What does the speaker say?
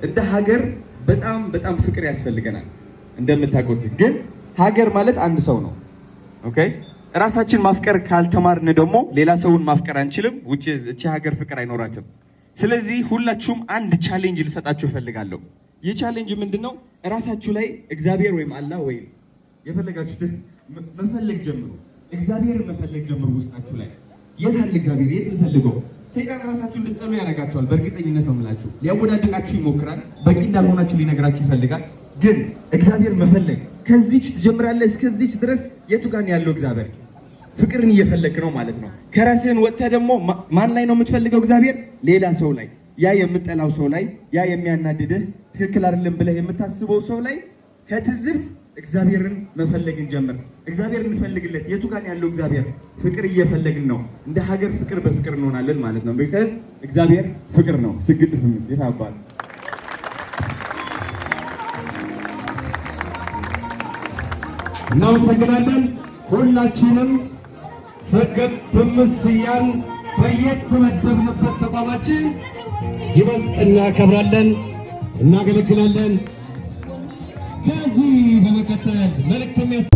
እንደ ሀገር በጣም በጣም ፍቅር ያስፈልገናል። እንደምታውቁት ግን ሀገር ማለት አንድ ሰው ነው። Okay፣ ራሳችን ማፍቀር ካልተማርን ደግሞ ሌላ ሰውን ማፍቀር አንችልም። Which is እቺ ሀገር ፍቅር አይኖራትም። ስለዚህ ሁላችሁም አንድ challenge ልሰጣችሁ እፈልጋለሁ። ይህ challenge ምንድን ነው? ራሳችሁ ላይ እግዚአብሔር ወይም አላህ ወይም የፈለጋችሁትን መፈለግ ጀምሩ። እግዚአብሔርን መፈለግ ጀምሩ። ውስጣችሁ ላይ የት አለ እግዚአብሔር? የት ልፈልገው? ሰይጣን ራሳችሁ እንድትጠሉ ያደርጋችኋል። በእርግጠኝነት ነው የምላችሁ። ሊያወዳድቃችሁ ይሞክራል። በቂ እንዳልሆናችሁ ሊነግራችሁ ይፈልጋል። ግን እግዚአብሔር መፈለግ ከዚች ትጀምራለህ እስከዚች ድረስ የቱ ጋር ነው ያለው እግዚአብሔር? ፍቅርን እየፈለግክ ነው ማለት ነው። ከራስህን ወጥተህ ደግሞ ማን ላይ ነው የምትፈልገው? እግዚአብሔር ሌላ ሰው ላይ፣ ያ የምጠላው ሰው ላይ፣ ያ የሚያናድድህ ትክክል አይደለም ብለህ የምታስበው ሰው ላይ ከትዝብት እግዚአብሔርን መፈለግን ጀምር። እግዚአብሔር እንፈልግለት። የቱ ጋር ያለው እግዚአብሔር? ፍቅር እየፈለግን ነው። እንደ ሀገር ፍቅር በፍቅር እንሆናለን ማለት ነው። Because እግዚአብሔር ፍቅር ነው። ስግጥ ፍምስ የታባል። እናመሰግናለን። ሁላችንም ስግጥ ፍምስ እያልን በየተመደብንበት ተቋማችን ይበልጥ እናከብራለን፣ እናገለግላለን። ከዚህ በመቀጠል መልእክት የሚያስ